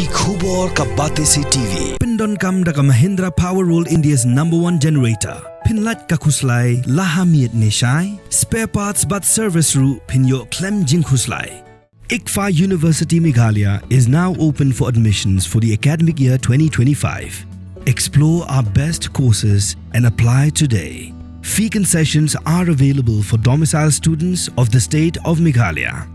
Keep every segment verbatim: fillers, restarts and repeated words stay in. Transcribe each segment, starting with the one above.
Ki khubor ka Batesi T V. Pyndonkam da ka Mahindra Power World, India's number one generator. Pynlait ka khuslai la ha miet ne shai. Spare parts bad service ruh phin ïoh khlem jingkhuslai. ICFAI University Meghalaya is now open for admissions for the academic year twenty twenty-five. Explore our best courses and apply today. Fee concessions are available for domicile students of the state of Meghalaya.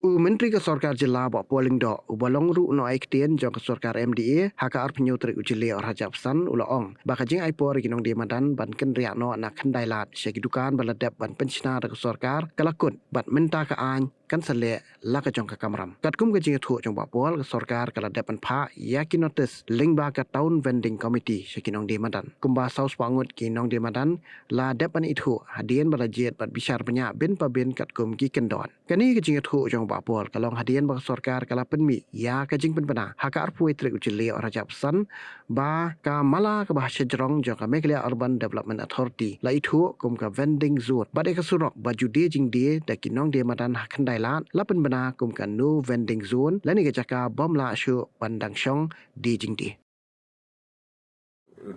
U Myntri ka Sorkar Jylla Bah Paul Lyngdoh, uba long ruh u nongai ktien jong ka Sorkar M D A ha ka arphew tarik u Jylliew arhajar arphew san, u la ong ba ka jingai por ïa ki nongdie madan ban kynriah noh na khyndai lad sha ki dukan ba la dep ban pynshna da ka sorkar ka la kut, bad mynta ka aiñ kan sa leh la ka jong ka kamram. Katkum ka jingïathuh jong Bah Paul, ka sorkar ka la dep ban phah ïa ki notis lyngba ka Town Vending Committee sha ki nongdie madan. Kumba saw spah ngut ki nongdie madan la dep ban ithuh hadien ba la jied bad bishar bniah bin pa bin katkum ki kyndon. Kane ka jingïathuh jong Bah Paul ka long hadien ba ka sorkar ka la pynmih ïa ka jingpynbna ha ka arphew tarik u Jylliew arhajar arphew san, ba ka mala kaba ha shajrong jong ka Meghalaya Urban Development Authority la ithuh kum ka vending zone, bad ïa ka surok ba ju die jingdie da ki nongdie madan ha khyndai lad la pynbna kum ka no vending zone, lane ka jaka bym lah shuh ban dang shong die jingdie.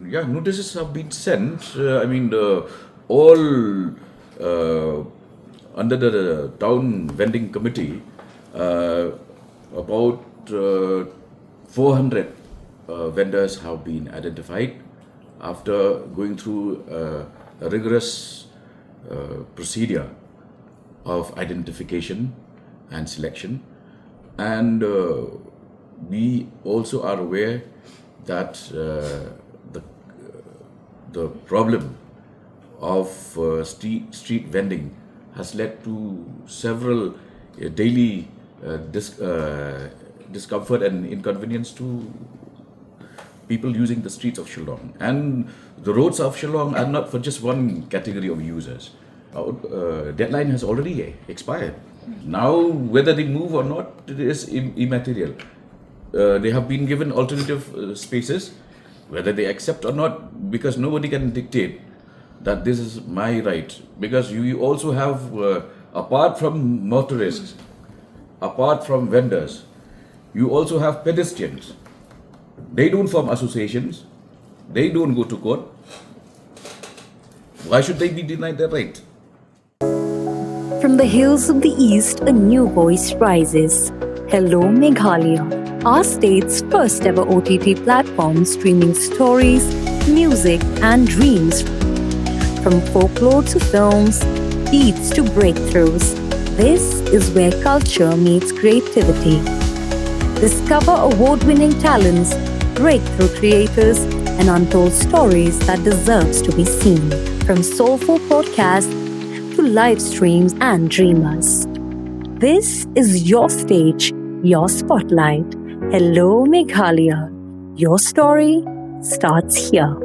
Yeah, notices have been sent. Uh, I mean, the all uh, under the town vending committee, uh, about uh, four hundred uh, vendors have been identified after going through uh, a rigorous uh, procedure of identification and selection. And uh, we also are aware that uh, the, the problem of uh, street, street vending has led to several uh, daily uh, dis- uh, discomfort and inconvenience to people using the streets of Shillong. And the roads of Shillong are not for just one category of users. Our uh, deadline has already expired. Now, whether they move or not, it is Im- immaterial. Uh, they have been given alternative uh, spaces. Whether they accept or not, because nobody can dictate that this is my right. Because you, you also have, uh, apart from motorists, apart from vendors, you also have pedestrians. They don't form associations. They don't go to court. Why should they be denied their right? From the hills of the East, a new voice rises. Hello Meghalaya, our state's first ever O T T platform streaming stories, music, and dreams. From folklore to films, beats to breakthroughs, this is where culture meets creativity. Discover award winning talents, breakthrough creators, and untold stories that deserves to be seen. From soulful podcasts to live streams and dreamers. This is your stage, your spotlight. Hello Meghalaya. Your story starts here.